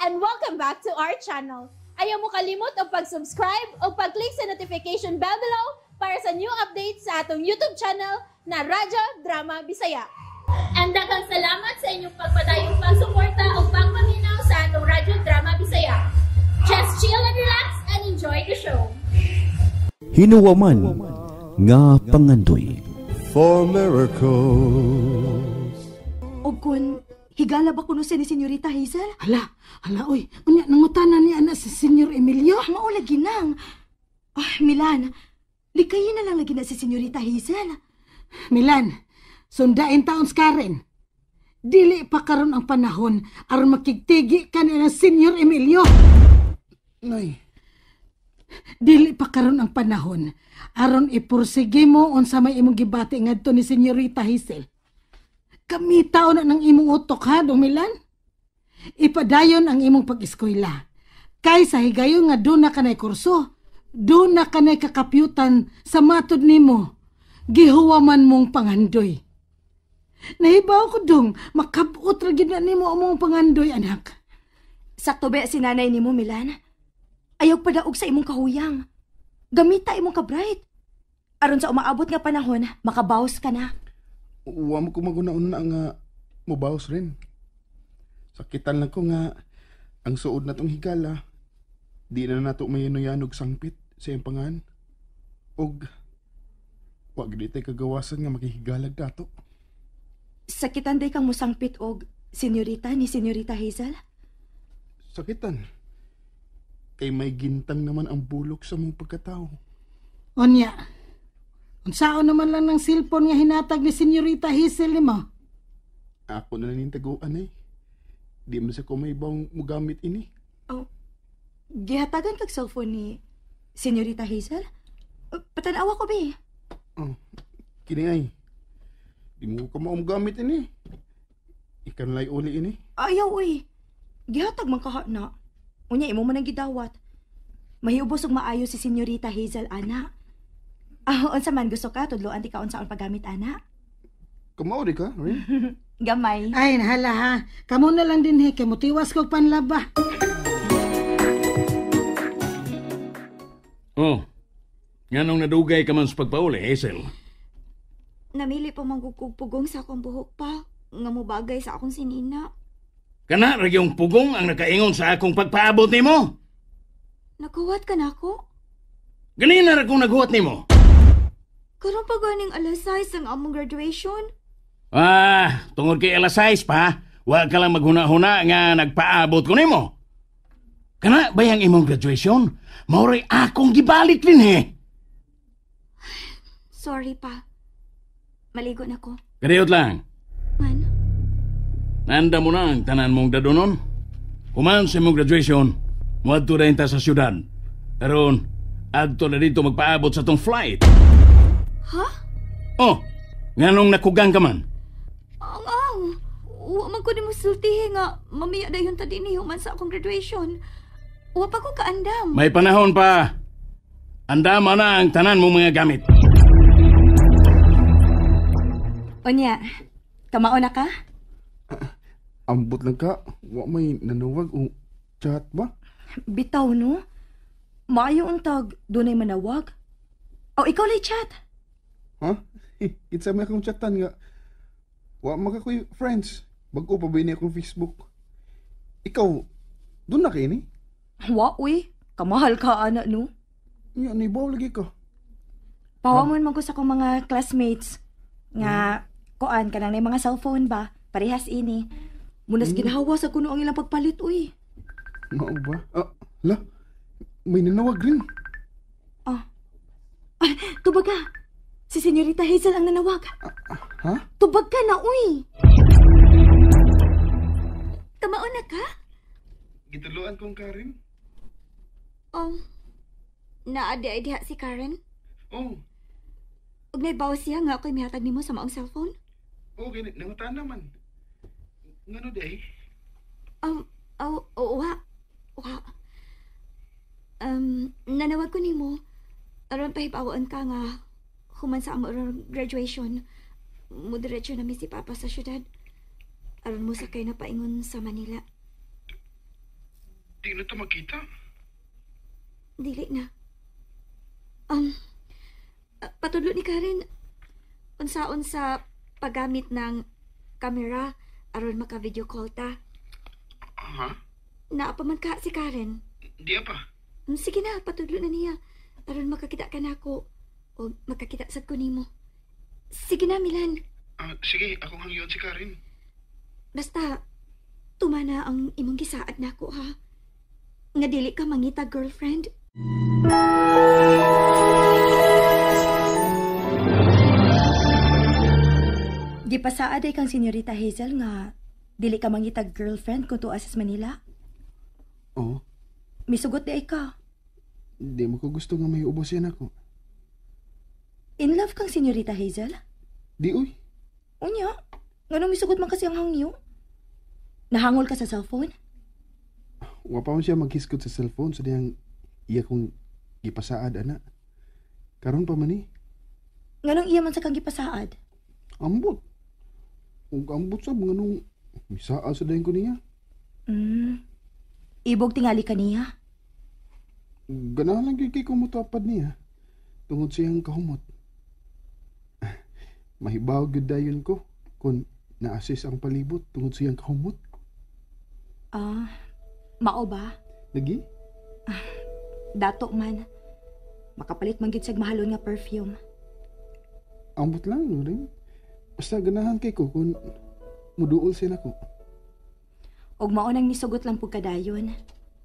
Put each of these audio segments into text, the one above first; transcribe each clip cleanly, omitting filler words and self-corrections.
And welcome back to our channel. Ayaw mo kalimot og pag-subscribe o pag-click sa notification bell below para sa new updates sa atong YouTube channel na Radyo Drama Bisaya. And daghang salamat sa inyong pagpadayong pagsuporta o pagpaminaw sa atong Radyo Drama Bisaya. Just chill and relax and enjoy the show. Hinuwaman nga pangandoy. For miracles. Og kun higala ba kuno siya ni Senyorita Hazel? Hala, hala, oy. Unya, nangutana ni ana si Senyor Emilio. Mao lagi nang. Ah, Milan, likayin na lang lagi na si Senyorita Hazel. Milan, sundain taon si Karen. Dili pa karon ang panahon aron makigtigi ka ni ng Senyor Emilio. Nay, Dili pa karon ang panahon aron ipursige mo unsa may imong gibati ngadto ni Senyorita Hazel. Gamita na ng imong utok ha, Dong Milan. Ipadayon ang imong pag-eskwela. Kay sa higayon nga doon na kanay kurso, doon na kanay kakapyutan sa matod nimo. Gihuwaman mong pangandoy. Nahibaw ko dong, makabot ra gid na nimo ang mong pangandoy, anak. Sakto ba si nanay nimo, Milan? Ayaw padaog sa imong kahuyang. Gamita imong ka-bright. Aron sa umaabot nga panahon, makabaws ka na. Wa mo ko maguna-una nga mubawas rin. Sakitan lang ko nga ang suod na tong higala. Di na nato mayanog sangpit sa iyang pangan. Og wa gid tay kagawasan nga makihigalag dato. Sakitan day kang musangpit og senyorita ni Senyorita Hazel? Sakitan. Kay may gintang naman ang bulok sa mong pagkatao. Onya, unsaon naman lang ng cellphone nga hinatag ni Senyorita Hazel nimo? Ako na lang taguan eh. Di man sa ko may bawang mugamit ini. Oh, gihatagan kag cellphone ni Senyorita Hazel? Patanawa ko, be. Oh, kini ay. Di mo ko maum gamit ini. Ikanlay uli ini. Ayaw, uy. Gihatag man kaha na. Unya, imo man ang gidawat. Mahiubos og maayo si Senyorita Hazel, ana. Ah, unsa man gusto ka, tudloan ti ka unsaon paggamit, ana. Kamao di ka, rin? Gamay. Ay, nahala ha. Kamo na lang din he, kay mutiwas kog panlaba. Oh, nganong nadugay ka man sa pagpauli, Hazel? Namili pa manggugkog pugong sa akong buhok pa, nga mobagay sa akong sinina. Kana ra yung pugong ang nakaingon sa akong pagpaabot nimo. Naghuwat ka na ako? Ganina ra kong naghuwat nimo. Karon pa ganing alas 6 ang among graduation. Ah, tungod kay alas 6 pa, wa ka lang maghuna-huna nga nagpaabot ko nimo. Kana ba yang imong graduation? Maoray akong gibalik din he. Sorry pa. Maligo na ko. Kadiyot lang. Man, Nanda mo na ang tanan mong dadonon. Human sa imong graduation, muadto na ta sa syudad. Karon, adto na dito magpaabot sa tong flight. Ha? Oh, nganong nakugang ka man? Ang ang. Wa man ko nimo sultihi nga mamiya dayon ta dinhi human sa akong graduation. Wa pa ko kaandam. May panahon pa. Andama na ang tanan mong mga gamit. Unya, kamao na ka? Ambot lang ka. Wa may nanuwag o chat ba? Bitaw, no? Maayo untag, dunay manawag. O, ikaw lay chat. Ha? Kinsa may akong chatan nga. Wa makakoy friends. Bag-o pa ba ini akong Facebook? Ikaw, doon na kay ni? Wa, uy. Kamahal ka, ana, no? Nya, nibaw lagi ka. Pawamon man ko sa akong mga classmates. Nga, kuan, kanang na mga cellphone ba? Parehas ini. Munas ginhawa sa kuno ang ilang pagpalit, uy. Mao ba? Ah, la, may nanawag rin. Ah, tubag ka. Si Senyorita Hazel ang nanawag. Ha? Tubag ka na, uy. Kamao na ka? Gituluan kong Karen? Oh. Naa di ay diha si Karen. Oh, Ug naibaw siya nga ako'y mihatag nimo sa maong cellphone. okay, nangutan naman. Ngano di ay? Oh, oh, wa. Wa. Nanawag ko nimo. Aron pahibawon ka nga human sa among graduation. Mudiretso na mi si Papa sa syudad. Aron mo sakay na paingon sa Manila. Di na ta makita. Dili na. Patudlo ni Karen, unsaon sa paggamit ng kamera aron maka-video call ta. Ha? Naa pa man ka si Karen. Di pa. Sige na, patudlo na niya. Aron makakita ka nako o makakita sad ko nimo. Sige na, Milan. Sige, akong hangyon si Karen. Basta, tumana ang imong gisaad nako ha. Nga dili ka mangita girlfriend. Gipasaad ay kang Senyorita Hazel nga dili ka mangitag girlfriend kung tuwa sa Manila. Oo. Misugot di ay ka. Di mo ko gusto nga may ubos yan ako. In love kang Senyorita Hazel? Di uy. Unya, nganong misugot man kasi ang hangyo? Nahangol ka sa cellphone? Wa pa man siya maghiskot sa cellphone sa diyang iya kong gipasaad ana. Karon pa man ni. Nganong iya man sa kang gipasaad? Ambot. Ug ambot sa mga nung misaad sa dayon ko niya. Ibog tingali ka niya. Ganahan lang gyud kay ko mutapad niya. Tungod siyang kahumot. Mahibaw gyud dayon ko kung na-assist ang palibot tungod siyang kahumot. Ah, mao ba? Lagi? Dato man. Makapalit man gyud siyag mahalon nga perfume. Ambot lang no rin. Basta ganahan kay ko kung muduol siya nako. Og mao nang nisugot lang pug kadayon.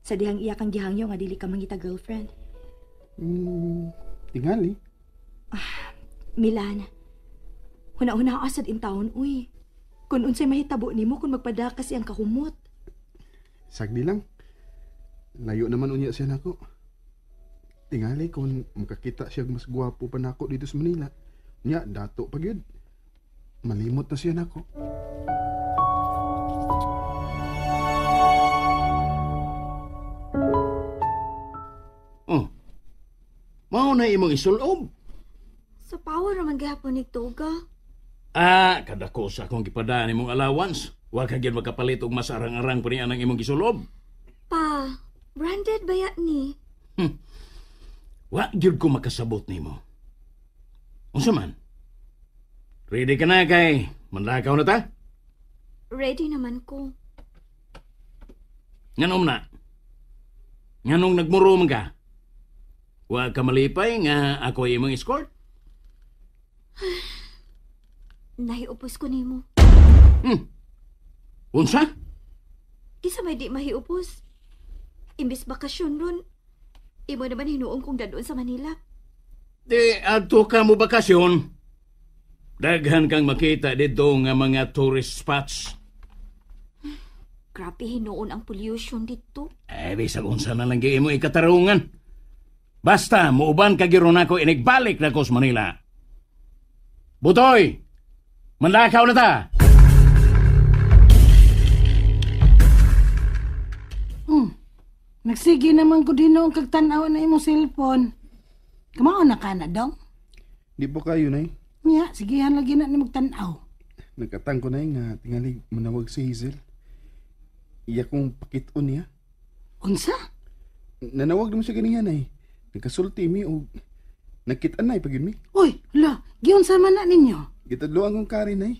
Sa dihang iya kang gihangyo nga dili ka mangita girlfriend. Tingali. Milan. Huna-huna asad in town, uy. Kung unsay mahitabo nimo kung magpada kasi ang kahumot. Sagdi lang. Layo naman unya siya nako. Tingali kung makakita siya mas gwapo pa nako dito sa Manila. Unya, dato pa gyud. Malimot na siya nako. Oh. Mao na imong isulob. Sa power naman gihapon ni Toga. Ah, kadako sa akong gipadaan imong allowance. Wa ka gyud makapalit og mas arang-arang pa niya ng imong gisulob. Pa, branded ba ya ni? Wa gyud ko makasabot nimo. Unsa man? Ready ka na kay manlakaw na ta? Ready naman ko. Nganom na? Nganong nagmuro man ka? Wa ka malipay nga ako imong escort? Nahiupos ko nimo. Unsa? Kisa may di mahiupos. Imbis bakasyon ron, imo naman hinuong kong dadoon sa Manila. Di, adto ka mo bakasyon. Daghan kang makita dito nga mga tourist spots. Grabe hinuon ang pollution dito. Eh, bisag unsa na lang gi imo ikatarungan. Basta, muuban ka giron ako inigbalik na ko sa Manila. Butoy! Mandakaw na ta! Nagsige naman ko din noong kagtanaw na imong cellphone. Kamao na ka na, dong? Di po kayo, Nay. Nya, sigihan lagi na ni magtanaw. Nagkatang ko, Nay, nga tingali manawag si Hazel. Iya kong pakiton niya. Unsa? Nanawag naman siya ganiya, Nay. Nagkasulti mi o nagkitaan, Nay, pag yun mi. Uy, la, giunsa man na ninyo? Gitadloan kong kari, Nay.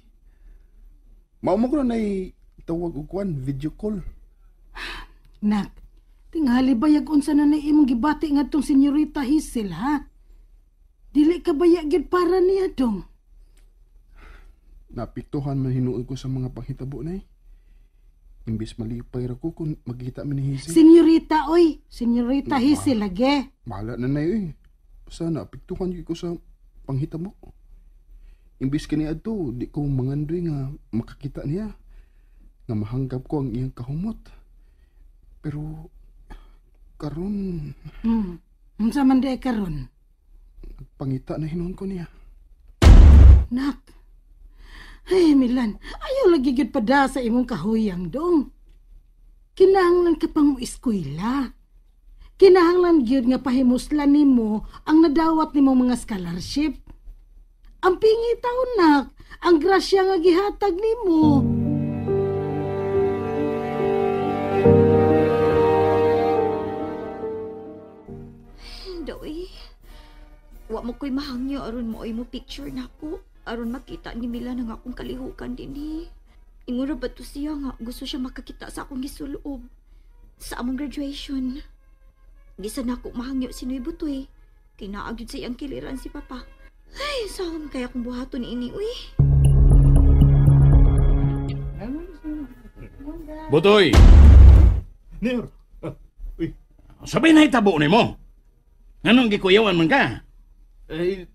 Mao mo ko na, Nay, tawag og kwan, video call. Nak, tingali bayag unsa na na imong gibati ngadtong Senyorita Hazel, ha? Dili ka bayag gyud para niya, dong. Napiktuhan man hinuon ko sa mga panghitabo, Nay. Imbis malipay ra ko kung magkita mi ni Hazel. Senyorita, oy. Senyorita Hazel, lagi. Bahala na, Nay, oy. Basta naapektuhan gyud ko sa panghitabo. Imbis kani adto, di ko mangandoy nga makakita niya. Nga mahanggap ko ang iyang kahumot. Pero karon Unsa man di ay karon? Nagpangita na hinuon ko niya. Nak. Ay, Milan, ayaw lagi gyud pada sa imong kahuyang dong. Kinahanglan ka pang moeskwela. Kinahanglan gyud nga pahimuslan nimo ang nadawat nimong mga scholarship. Ang pingi taon, nak, ang grasya nga gihatag nimo. Ako'y mahangyo aron mo ay mo picture nako. Aron makita ni Milan ang akong kalihukan dinhi. Ingura ba to siya nga gusto siya makakita sa akong gisulob sa among graduation. Di sa nako mahangyo si Noy Butoy. Kay naa gyud sa iyang kiliran si Papa. Ay, saan kaya kong buhaton ini, uy? Butoy, Nyor. Uy, sabay na itabo nimo. Nganong gikuyawan man ka? eh,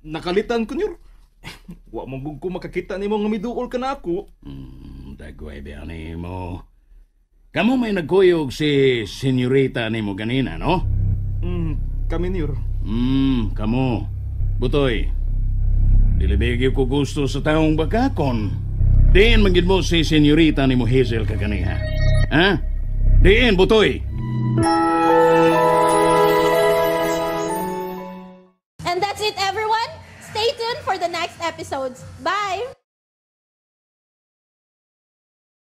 nakalitan ko, Nyor. Wa man gud ko makakita nimo nga miduol ka na ako. Dagway ba nimo? Kamu may nagkuyog si senyorita nimo ganina, no? Kami, Nyor. Kamo. Butoy, dilibigi ko gusto sa taong bakakon. Diin man gid mo si senyorita nimo Hazel kaganiha. Ha? Diin, Butoy. And that's it, everyone. Stay tuned for the next episodes. Bye!